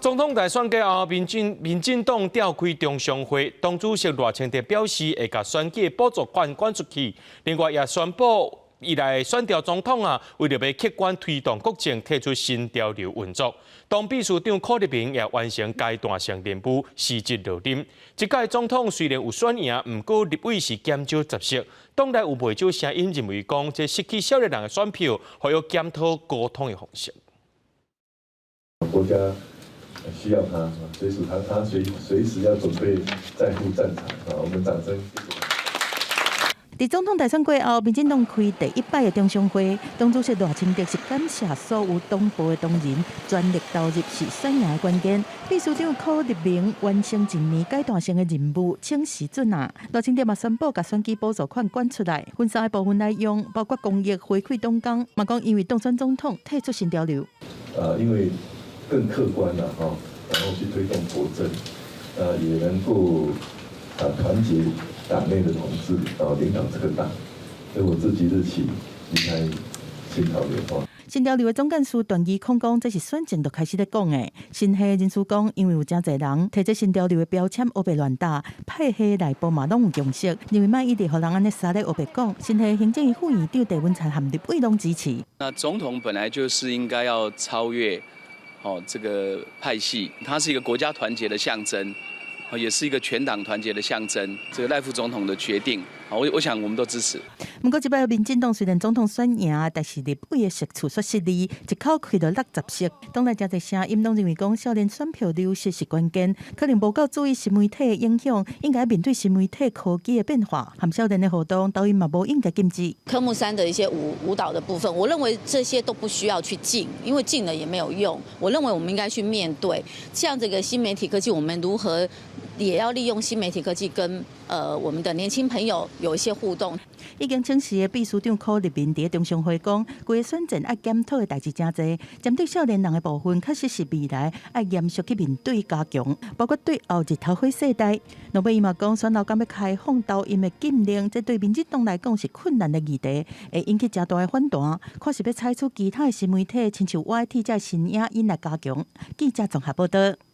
總統大選過後，民進黨召開中常會，黨主席賴清德表示會共選舉補助款捐出去，另外也宣布伊來選著總統啊，為著欲客觀推動國政，提出新潮流運作。黨秘書長柯立明也完成階段性任務，辭職落任。這屆總統雖然有選贏，毋過立委是減少十席，黨內有袂少聲音認為講，這失去少年人的選票，予檢討溝通的方式。國家需要他，隨時他隨時要準備再赴戰場啊！我們掌聲。佇總統大選過後，民進黨開第一擺的中常會，黨主席賴清德是感謝所有黨部的同仁，全力投入是選贏的關鍵。秘書長柯立明完成一年階段性的任務，請辭準啊！賴清德嘛宣布共選舉補助款捐出來，分三个部分來用，包括公益回饋黨工，嘛講因為當選總統退出新潮流。啊，因為更客觀啦，哈，然後去推動國政，啊，也能夠啊團結黨內的同志，然後領導這個黨，所以我自即日起離開新潮流。新潮流的總幹事段宜康講，這是選前就開始咧講的。新系人士講，因為有誠濟人提這新潮流的標籤，烏白亂打，派系內部嘛攏有共識，認為莫一直予人按呢沙咧烏白講。新系行政院副院長鄭文燦和立委攏支持。那總統本來就是應該要超越哦這個派系，它是一個國家團結的象徵，也是一個全黨團結的象徵。這個賴副總統的決定，我想我們都支持。毋過，這擺民進黨雖然總統選贏，但是立委的席次卻失利，一口氣就60席。黨內誠濟聲音攏認為講，少年選票流失是關鍵，可能無夠注意新媒體的影響，應該面對新媒體科技的變化，和少年的活動，抖音嘛無應該禁止。科目三的一些舞蹈的部分，我認為這些都不需要去禁，因為禁了也沒有用。我認為我們應該去面對，像這個新媒體科技，我們如何也要利用新媒體科技跟我們的年輕朋友有一些互動。已經請辭的秘書長柯立明佇中常會講，規个選戰愛檢討的代誌誠濟，針對少年人的部分，確實是未來愛嚴肅去面對加強，包括對後日頭火世代。落尾伊嘛講，選後敢欲開放抖音的禁令，這對民進黨來講是困難的議題，會引起誠大的反彈。看是欲採取其他的新媒體，親像 YT 這新影音來加強。記者綜合報道。